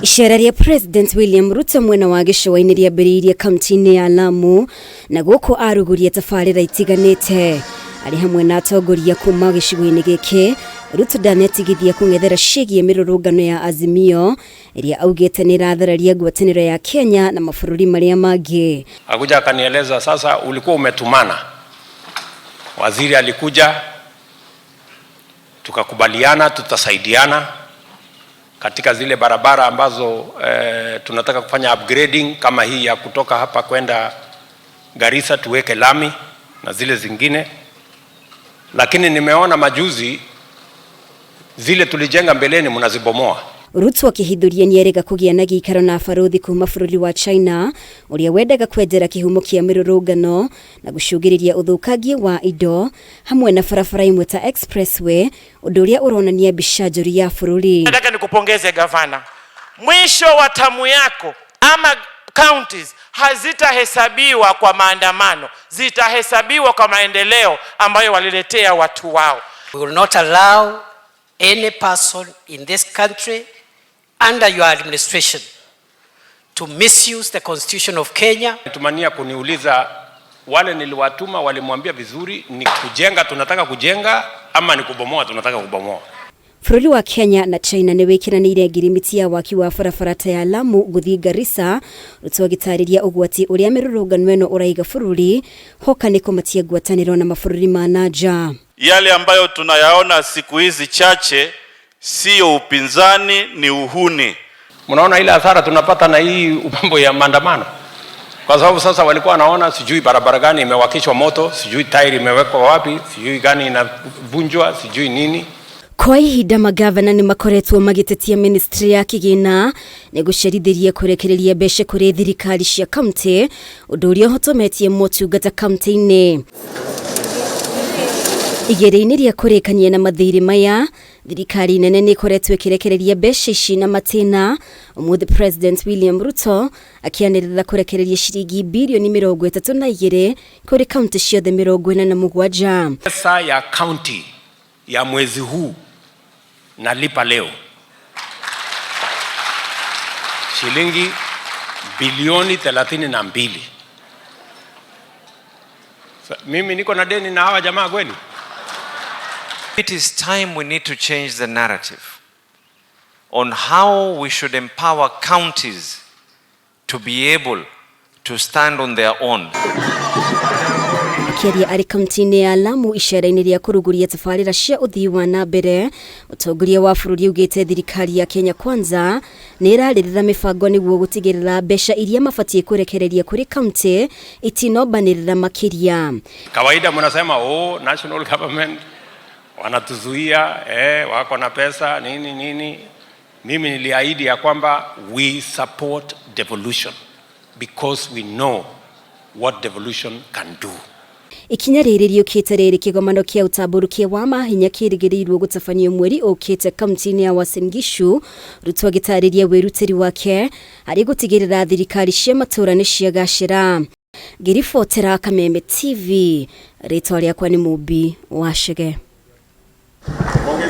Icera rĩa President William Ruto mwena wa gĩcũa-inĩ rĩambĩrĩirie kaunti-inĩ ya Lamu na gũkũ arugũria tabarĩra itiganĩte. Arĩ hamwe na atongoria kuma gĩcigo-inĩ gĩkĩ, Ruto ndanetigithia kũng'ethera ciĩgiĩ mĩrũrũngano ya Azimio ĩrĩa augĩte nĩ ĩrathararia ngwatanĩro ya Kenya na mabũrũri marĩa mangĩ. Akuja akanieleza, sasa ulikuwa umetumana. Waziri alikuja, tukakubaliana tutasaidiana katika zile barabara ambazo tunataka kufanya upgrading kama hii ya kutoka hapa kwenda Garissa tuweke lami na zile zingine, lakini nimeona majuzi zile tulijenga mbeleni mnazibomoa. Ruto akĩhithũria nĩerĩga kũgĩa na gĩikaro na barũthi kuma bũrũri wa China ũrĩa wendaga kwenjera kĩhumo kĩa mĩrũrũngano na gũcũngĩrĩria ũthũkangia wa indo hamwe na barabara imwe ta expressway, ũndũ ũrĩa ũronania mbica njũru ya bũrũri. Nataka nikupongeze gavana, mwisho wa tamu yako ama counties hazitahesabiwa kwa maandamano, zitahesabiwa kwa maendeleo ambayo waliletea watu wao. We will not allow any person in this country under your administration to misuse the Constitution of Kenya. Tumania kuniuliza wale niliwatuma walimwambia vizuri, ni kujenga tunataka kujenga ama ni kubomoa tunataka kubomoa. Bũrũri wa Kenya na China nĩ wĩkĩranĩire ngirimiti ya waki wa barabara ta ya Lamu gũthiĩ Garissa. Ruto agĩtarĩria ũgwati ũrĩa mĩrũrũngano ĩno ũraiga bũrũri hoka nĩ kũmatia ngwatanĩro na mabũrũri ma nanja. Yale ambayo tunayaona siku hizi chache siyo upinzani, ni uhuni. Mnaona ile hasara tunapata na hii mambo ya maandamano, kwa sababu sasa walikuwa wanaona sijui barabara gani imewakishwa moto, sijui tairi imewekwa wapi, sijui gani inavunjwa, sijui nini. Kwa ihinda magavana nĩ makoretwo magĩtetia ministry ya kĩgĩna nĩ gũcerithĩria kũrekereria mbeca kũrĩ thirikari cia kaunti, ũndũ ũrĩa ũhotometie motungata kaunti-inĩ. Igeria-inĩ rĩa kũrĩkania na mathirĩ maya, thirikari nene nĩ ĩkoretwo ĩkĩrekereria mbeca ici na matĩna. Ũmũthĩ President William Ruto akĩanĩrĩra kũrekereria ciringi birioni 32 kũrĩ kaunti ciothe 47. Pesa ya county ya mwezi huu nalipa leo shilingi bilioni 32. Mimi niko na deni na hawa jamaa kweli? It is time we need to change the narrative on how we should empower counties to be able to stand on their own. Akĩaria arĩ kaunti-inĩ ya Lamu icera-inĩ rĩa kũrugũria tabarĩra cia ũthii wa na mbere, mũtongoria wa bũrũri augĩte thirikari ya Kenya Kwanza nĩ ĩrarĩrĩra mĩbango nĩguo gũtigĩrĩra mbeca iria mabatiĩ kũrekereria kũrĩ kaunti itinombanĩrĩra makĩria. Kawaida mnasema, oh, national government wanatuzuia, wako na pesa nini nini. Mimi niliahidi ya kwamba we support devolution because we know what devolution can do. Ikinya rĩrĩ rĩũkĩte rĩrĩ kĩgomano kĩa ũtambũrũkia wa mahinya kĩrĩgĩrĩirwo gũtabanio mweri ũkĩte kaunti-inĩ ya Uasin Gishu. Ruto agĩtarĩria wĩrutĩri wake harĩ gũtigĩrĩra thirikari cia matũũra nĩ ciagacĩra. Ngĩribotera Kameme TV, rĩtwa rĩakwa nĩ Mũmbi wa Chege.